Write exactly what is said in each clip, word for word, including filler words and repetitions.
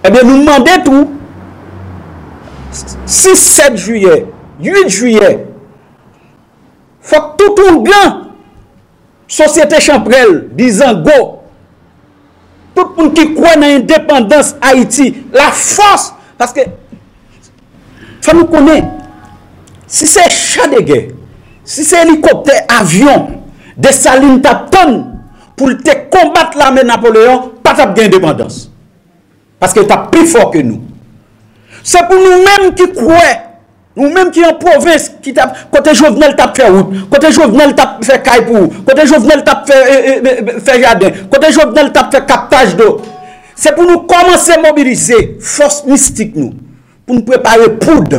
Ebyen, nou mande tou, sis, sèt jiyè, uit jiyè, fòk tout ougan sosyete chanpwèl, bizango, tout moun ki kwè nan endepandans Ayiti, lafòs, paske fò nou konnen, si se cha de gè, si se elikoptè, avyon, Desalin t ap tann pou l te konbat lame Napoleyon, pa t ap gen endepandans. Paske l t ap pi fò ke nou. Se pou nou menm ki kwè, nou menm ki an pwovens, ki t ap, kote Jovenel t ap fè wout, kote Jovenel t ap fè kay pou ou, kote Jovenel t ap fè, e, e, e, fè jaden, kote Jovenel t ap fè kaptaj dlo. Se pou nou kòmanse mobilize fòs mistik nou, pou n prepare poud.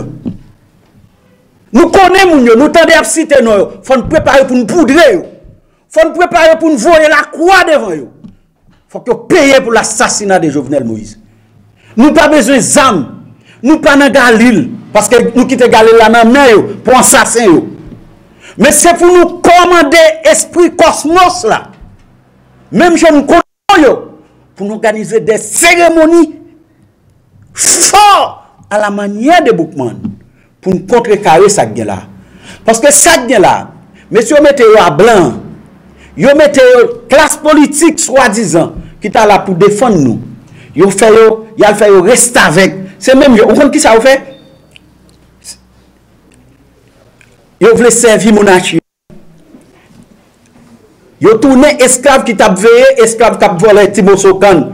Nou konnen moun yo, nou tande y ap site non yo, fò n prepare pou n poudre yo. Fò n prepare pou n voye lakwa devan yo. Fòk yo peye pou lasasina de Jovenel Moïse. Nou pa bezwen zam. Nou pa nan galil. Paske nou kite galil la nan men yo pou ansasen yo. Men se pou nou kòmande espri kòsmos la. Menm jan nou konnen yo. Pou n òganize de seremoni fò a la manyè de Boukman pou n kontrekare sa k gen la. Paske sa k gen la, mesye yo mete yo a blan, yo mete yo klas politik swadizan ki ta la pou defann nou. Yo fè yo, y al fè yo restavèk. Se menm yo, ou konn kisa yo fè? Yo vle sèvi monachi. Yo tounen esklav ki t ap veye, esklav k ap vòlè ti moso kann.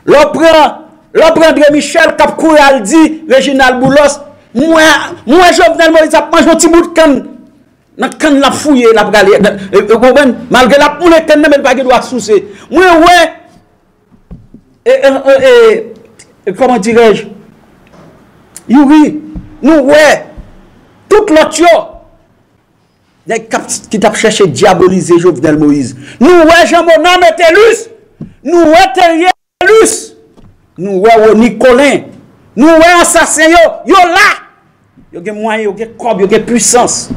Lè w pran, lè w pran André Michel k ap kouri al di Reginald Boulos, mwen, mwen Jovenel Moïse ap manje yon ti bout kann nan kann l ap fouye, l ap rale. E, e, ou konprann? Malgre l ap moulen kann nan, men l pa gen dwa souse. Mwen wè, e, e, e, e, e, kòman dirèj? Youri, nou wè, tout lòt yo, nèg k ap, ki t ap chèche dyabolize Jovenel Moïse. Nou wè Jean Monard Metellus, nou wè Theriel Metellus, nou wè Rony Colin, nou wè ansasen yo, yo la. Yo gen mwayen, yo gen kòb, yo gen pwisans.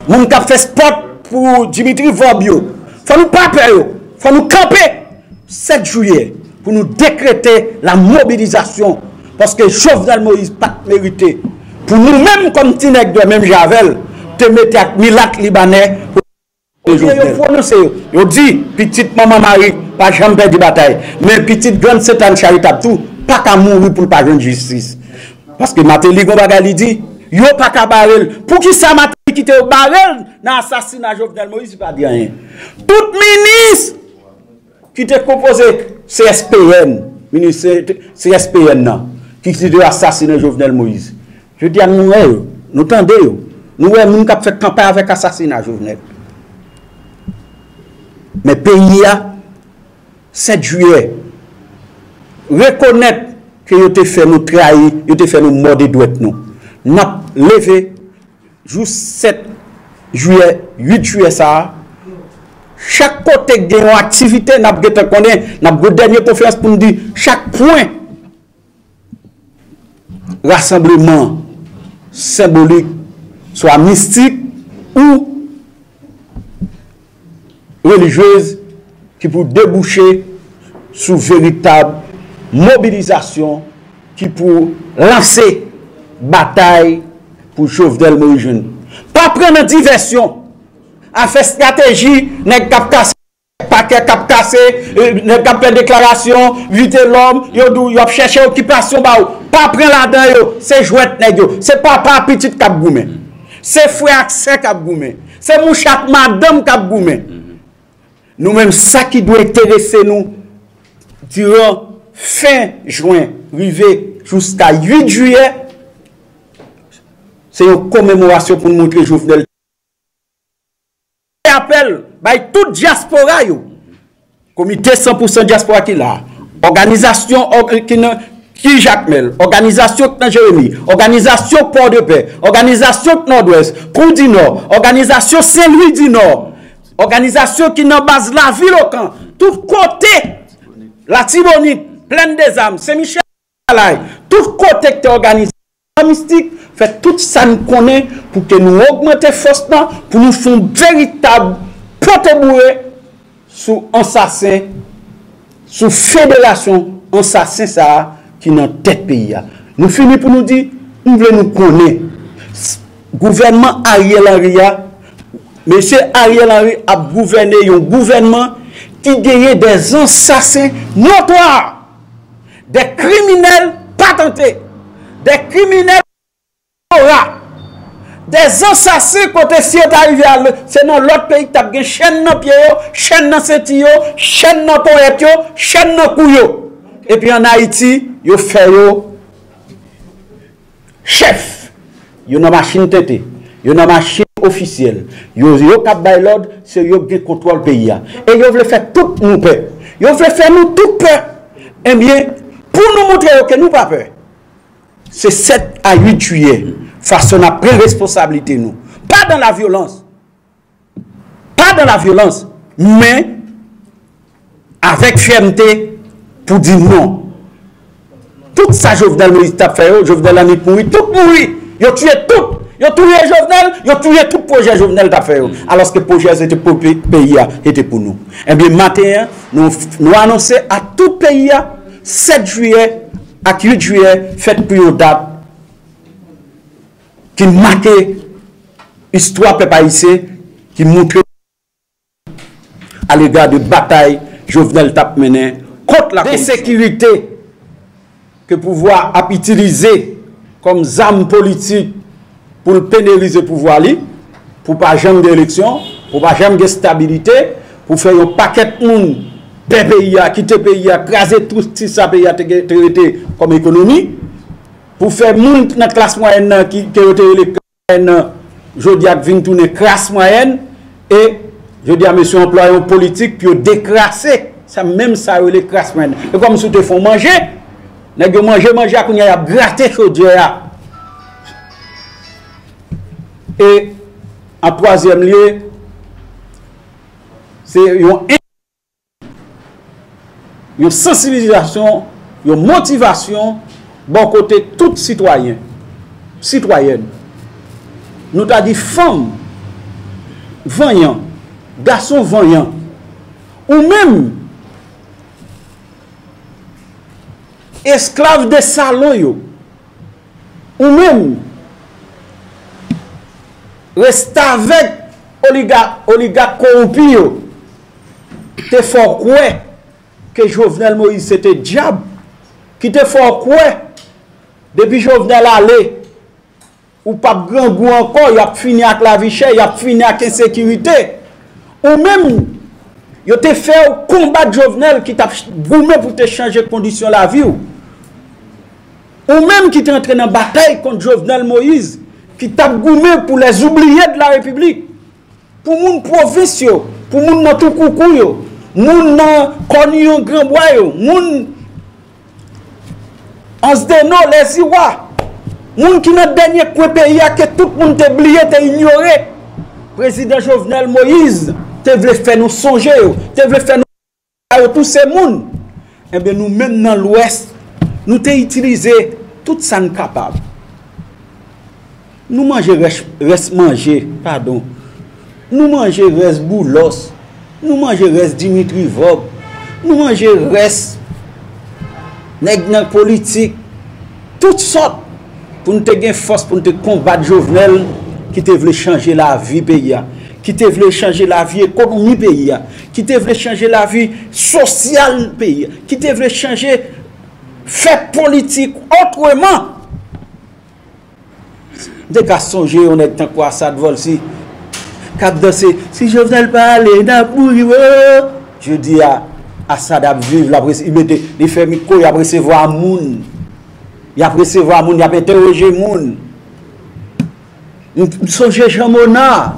Moun k ap fè spòt pou Dimitri Vorbe yo. Fò nou pa pè yo. Fò nou kanpe sèt jiyè pou nou dekrete la mobilizasyon. Paske Jovenel Moïse pa t merite pou nou menm kòm ti nèg dwè menm jan avè l te mete ak milat libanè. Ebyen, yo pwononse yo. Yo di, pitit Manman Mari pa janm pèdi batay. Men pitit Grann Sentàn Charitab tou pa ka mouri pou l pa jwenn jistis. Paske Martelly gon bagay li di, yo pa ka bare l. Poukisa Martelly kite yo bare l nan asasina Jovenel Moïse, li pa di anyen? Tout minis ki te konpoze C S P N, minis C-, C S P N nan, ki te asasinen Jovenel Moïse. Jodi a, nou wè yo, nou tande yo. Nou wè moun k ap fè kanpay avèk asasina Jovenel. Men peyi a, sèt jiyè, rekonèt ke yo te fè nou trayi, yo te fè nou mòde dwèt nou. N ap leve jou sèt jiyè, uit jiyè sa a, chak kote k gen yon aktivite, n ap gentan konnen, n ap gen dènye konferans pou n di chak pwen rasanbleman senbolik, swa mistik ou relijyez, ki pou debouche sou veritab mobilizasyon ki pou lanse batay pou Jovenel Moïse jwenn. Pa pran nan divèsyon, afè estrateji, nèg k ap kase pakè, k ap kase, eh, nèg k ap fè deklarasyon, Vitelhomme, yo di w y ap chèche okipasyon ba w. Pa pran ladan yo, se jwèt nèg yo. Se papa ak pitit k ap goumen. Se frè ak sè k ap goumen. Se mouche ak madanm k ap goumen. Nou menm, sa ki dwe enterese nou diran fen jen rive jiska uit jiyè, se yon komemorasyon pou n montre Jovenel. Apèl bay tout dyaspora yo. Komite san pou san dyaspora ki la. Òganizasyon òg-, ki nan, ki Jakmèl, òganizasyon k nan Jeremi, òganizasyon k Pòdepè, òganizasyon k Nòdwès, Kou di Nò, òganizasyon Sen Lwi di Nò, òganizasyon ki nan baz Lavil Okan, tout kote, Latibonit, Plèn dezam, Sen Michèl, Alay, tout kote k te òganize mistik, fè tout sa n konnen pou ke nou ogmante fòs lan, pou nou fè yon veritab pote boure sou ansasen, sou federasyon ansasen sa a, ki nan tèt peyi a. Nou fini pou nou di, m vle nou konnen, s- gouvènman Ariel Henry a, mesye Ariel Henry ap gouvène yon gouvènman ki genyen dè ansasen notwa, dè kriminèl patante, dè kriminèl ora, dè ansasen kote si yo ta rive al, se nan lòt peyi ki t ap gen chèn nan pye yo, chèn nan senti yo, chèn nan ponyèt yo, chèn nan kou yo. Epi ann Ayiti, yo fè yo chèf. Yo nan machin tente. Yo nan machin ofisyèl. Yo, yo k ap bay lòd, se yo k gen kontwòl peyi a. E yo vle fè tout nou pè. Yo vle fè nou tout pè. Ebyen, pou nou montre yo ke nou pa pè, se sèt a uit jiyè, fason n ap pran responsablite nou. Pa dan la vyolans. Pa dan la vyolans, men avèk fèmte pou di non. Tout sa Jovenel Moïse t ap fè yo, Jovenel annik mouri, tout mouri. Yo tiye tout. Yo touye Jovenel, yo touye tout pwojè Jovenel t ap fè yo. Alòske pwojè se te pou pe- peyi a, se te pou nou. Ebyen, maten an, nou, nou anonse a tout peyi a, sèt jiyè ak uit jiyè fèt pou yon dat ki make istwa pèp ayisyen, ki montre alega de batay Jovenel t ap mennen kont la koripsyon. Ensekirite ke pouvwa ap itilize kòm zam politik pou l penelize pouvwa li, pou pa janm gen eleksyon, pou pa janm gen stabilite, pou fè yon pakèt moun pè peyi a, kite peyi a, kraze tout ti sa peyi a te, te rete kòm ekonomi, pou fè moun nan klas mwayèn nan ki, ke yo te rele nan jodi a k vin tounen kras mwayèn, e jodi a mesye yo anplwaye yon politik pou yo dekrase sa, menm sa yo rele kras mwayèn. E kòm si w te fè yon manje, nèg yo manje manje a, kounye a y ap grate chodyè a. E an twazyèm lye, se yon yon sansibilizasyon, yon motivasyon bò kote tout sitwayen, sitwayèn. Nou ta di fanm vanyan, gason vanyan, ou menm esklav de salon yo, ou menm restavèk oliga, oligak kowonpi yo te fè w kwè ke Jovenel Moïse se te dyab, ki te fè w kwè depi Jovenel ale, ou p ap grangou ankò, y ap fini ak lavi chè, y ap fini ak ensekirite. Ou menm, yo te fè w konbat Jovenel ki t ap ch- goumen pou te chanje kondisyon lavi w. Ou menm ki te antre nan batay kont Jovenel Moïse, ki t ap goumen pou les oubliés de la République. Pou moun pwovens yo, pou moun nan Toukoukou yo, moun nan Kòniyon Granbwa yo, moun Ansdeno, Lèziwa, moun ki nan dènye kwen peyi a ke tout moun te bliye, te inyore. Prezidan Jovenel Moïse te vle fè nou sonje yo, te vle fè nou a yo tou se moun. Enben, nou menm nan Lwès, nou te itilize tout sa n kapab. Nou manje rès, rès manje, padon. Nou manje rès boulòs. Nou manje rès Dimitri Vorbe. Nou manje rès nèg nan politik. Tout sòt pou n te gen fòs pou n te konbat Jovenel ki te vle chanje lavi peyi a, ki te vle chanje lavi ekonomi peyi a, ki te vle chanje lavi sosyal peyi a, ki te vle chanje fè politik otreman. M te ka sonje yon nèg tankou Assad Volcy k ap danse, si Jovenel pa ale, n ap mouri, wo! Jodi a, Assad ap viv, l ap rese- li mete, li fè mikwo, y ap resevwa moun. Y ap resevwa moun, y ap entèwoje moun. M, m sonje Jean Monard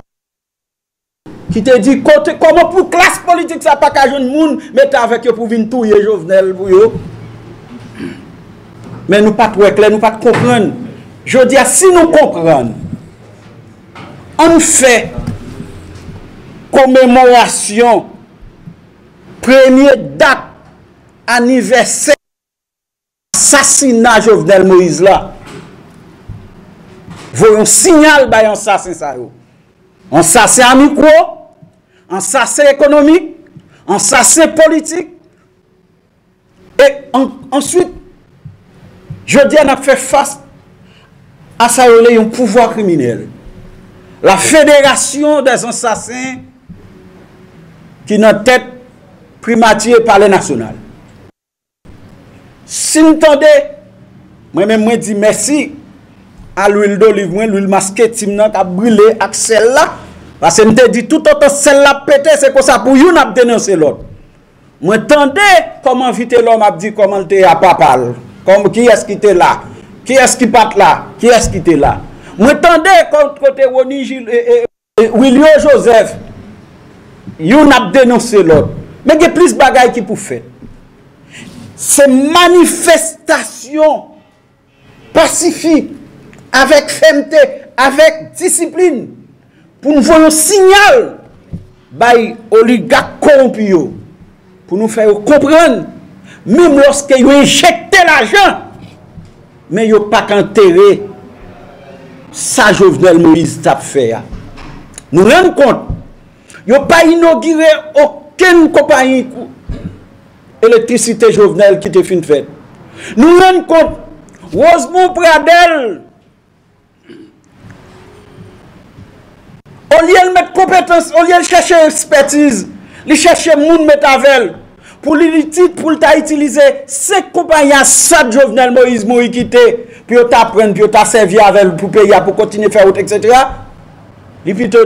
ki te di, kote, kòman pou klas politik sa pa ka jwenn moun mete avèk yo pou vin touye Jovenel pou yo? Men nou pa t wè klè, nou pa t konprann. Jodi a, si nou konprann, ann fè komemorasyon premye dat anivèsè asasina Jovenel Moïse la. Voye yon sinyal bay ansasen sa yo. Ansasen a mikwo, ansasen ekonomik, ansasen politik. E an, answit, Jodi a, n ap fè fas a sa yo rele yon pouvwa kriminèl. La fédération des assassins ki nan tèt primati e palè nasyonal. Si n tande, mwen menm mwen di mèsi a lwil doliv mwen, lwil maske tim nan k ap brile ak sèl la. Paske m te di toutotan sèl la ap pete, se konsa pou youn ap denonse lòt. Mwen tande kòman Vitelòm ap di kòman l te a papa l. Kòm, kiyès ki te la? Kiyès ki pa t la? Kiyès ki te la? Mwen tande kò- kote Rony Gil- e, e, e, Wilio Joseph, youn ap denonse lòt. Men gen plis bagay ki pou fèt. Se manifestasyon pasifik, avèk fèmte, avèk disiplin, pou n voye yon siyal bay oligak kowonpi yo, pou nou fè yo konprann, menm lòske yo enjekte lajan, men yo pa ka antere sa Jovenel Moïse t ap fè a. Nou rann kont, yo pa inogire okenn konpayi elektrisite Jovenel ki te fin fèt. Nou rann kont, Rosemond Pradel, olye l met konpetans, olye l chèche ekspètiz, li chèche moun met avè l pou li, li ti- pou l ta itilize senk konpayi a sat Jovenel Moïse mouri kite, pou yo ta pran, pou yo ta sèvi avè l pou peyi a, pou kontinye fè wout, etsetera. Li pito